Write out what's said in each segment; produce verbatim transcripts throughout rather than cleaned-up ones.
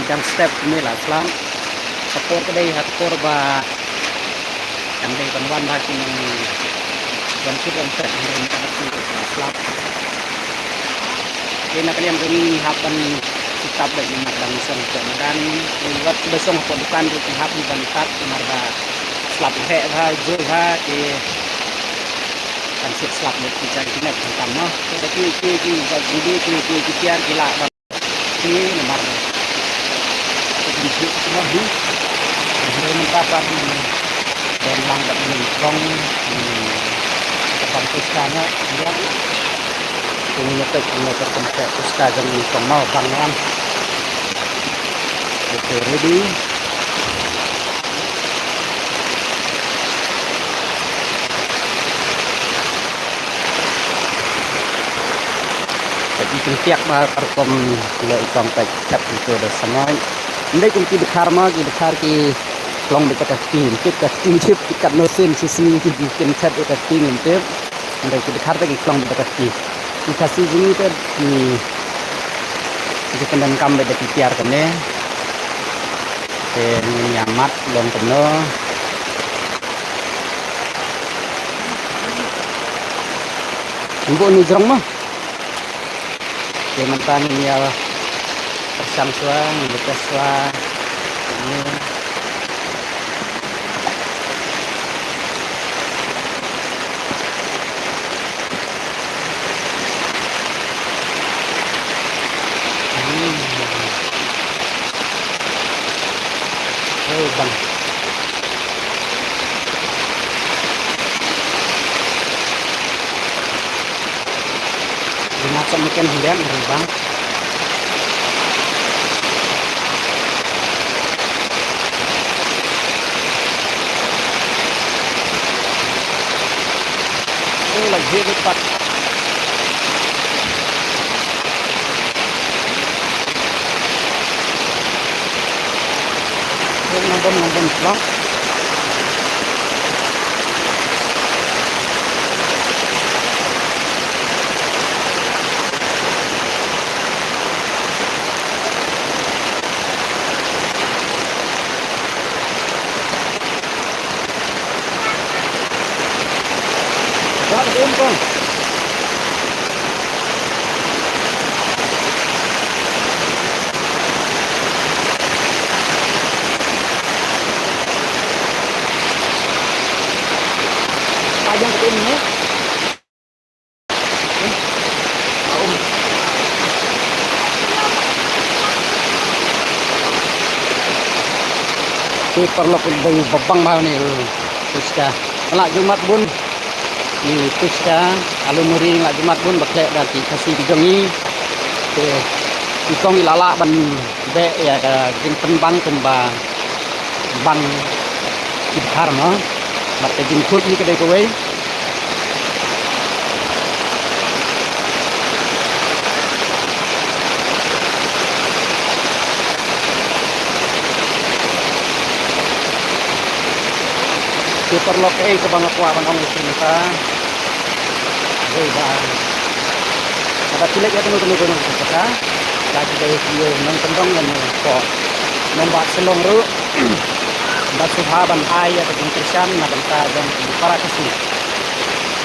Dang step kumne la slap. Ka por ka dei ha ka por ba dang dei ban wan ba ki nongwan kit wan phet hynrei mynta ka sngi ka la slap. Te na ka liang jong ngi ngi hap ban shu tap beit namar ba ngi shong hapoh madan, ngi wat ba shong hapoh dukan ruh ngi hap ngi ban tap namar ba slap heh bha, jur bha, te kan shet slap beit ki jait ki met khamtam noh. Te da kiwei kiwei ki jait jingdie, kiwei kiwei ki tiar ki lah ban Te namar ka jingkit sngewbha hi. Hynrei mynta pat ngi don lang bad ngi long, ngi ka bang pisa nga, ngi ngi pek ngi ka pek pisa jong ngi kong mau bang ngan. Okay, ready. Peit i kyntiak ba ka rukom leh i kong peit tap i ko da samoi. Ndei kum ki dkhar ma ki dkhar ki klong beit ka kti, tip ka kti tip ki kat no sen shisngi ki ki kin chat ka kti ngin tip. Ndei ki dkhar ta ki klong beit ka kti. Ki Khasi jong ngi te ki ki pyndonkam beit da ki tiar kane. Te ngin ïa mad long kumno. Ngi buh ni jrong mo. Te mynta ngin ïa pyrshang shuwa, ngin ïa test shuwa. Kumne. Hmm. Oh, bang. Di mata mungkin hujan, bang. Oh, lagi dekat. Ngan don, ngan don, bang. Te paralok, dei ba bang bha une u puchka. Nga la ju mad bun i puchka, alu muri nga la ju mad bun ba khleh da ki Khasi ki jong ngi. Te i kong i la lah ban beh ïa ka jingpynbang kumba bang ki dkhar mo. Bad ka jingkut hi ka dei kawei. Te paralok, kaei kaba nga kwah ban ong ïa phi mynta. Dei ba haba phi leit ïa kano kano kano ka jaka, la ki dei ki nongkyndong ïa nongpop, nongbah shnong ruh. Ba sngewbha ban ai ïa ka jingkyrshan na ka bynta jong ki para Khasi.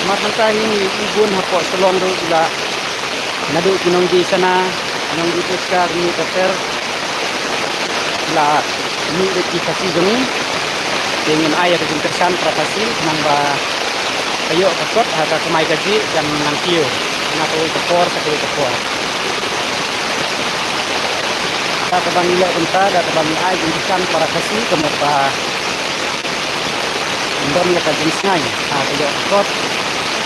Namar mynta ngi i bun hapoh Shillong ruh ki la, naduh ki nongdie shana, ki nongdie puchka, ki nongdie ter ter, ki la mih beit ki Khasi jong ngi. Te ngin ai ïa ka jingkyrshan para Khasi khnang ba ka ïoh ka kot ha ka kamai kajih, jan ngan kiew na kawei ka por sha kawei ka por. Da kaba ngi leh kumta, da kaba ngi ai jingkyrshan para Khasi, ka mut ba ngin don ïa ka jingsngain ha ka ïoh ka kot,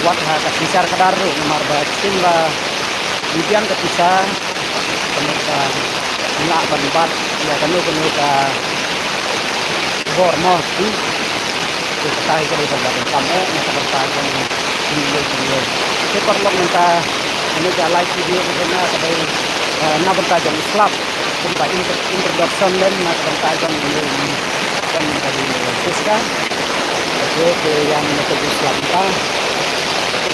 wat ha ka synshar khadar ruh, namar ba shisien ba ngi biang ka pisa, ka mut ba ngi lah ban bat ïa kano kano ka bor mo, hmm. Te kata hi ka dei kaba donkam eh na ka bynta jong ngi, ngi, ngi. Te paralok, mynta kane ka live video ka dei na ka dei, eh, na bynta jong slap. Kumba intro-, introduction lem na ka bynta jong ngi, ngi, jong ngi ka dei Siska. Te, te ïa ngi na ka dei slap mynta.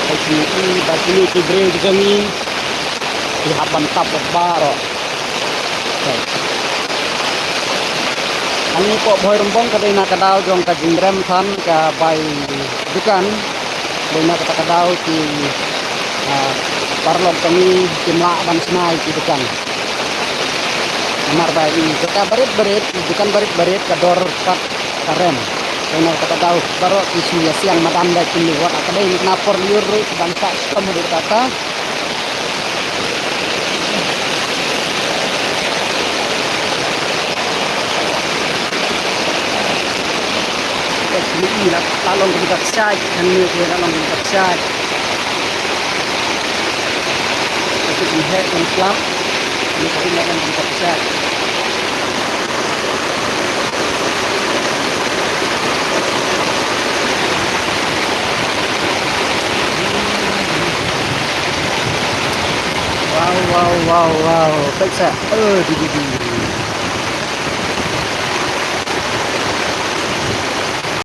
Te ki, i ba kine ki briew ki jong ngi ki hap ban tap baroh. Okay. Ngi hapoh Bhoirymbong ka dei na ka daw jong ka jingrem than ka bai dukan. Dei na kata ka daw ki, ah, paralok jong ngi kim lah ban shna ïa ki dukan. Namar ba i jaka barit barit, i dukan barit barit ka dor pat ka rem. Dei na kata ka daw baroh ki shu ïa siang madan da kin ïa wat ka dei na por lyiur ruh ban sa stom ruh kata. Ka shu i la, la long ka bynta kshaid, hangne ka la long ka bynta kshaid. Ka shu i heh tang slap, hangne ka la long ka bynta kshaid. Wow, wow, wow, wow. Peit sa. Oh, di, di, di.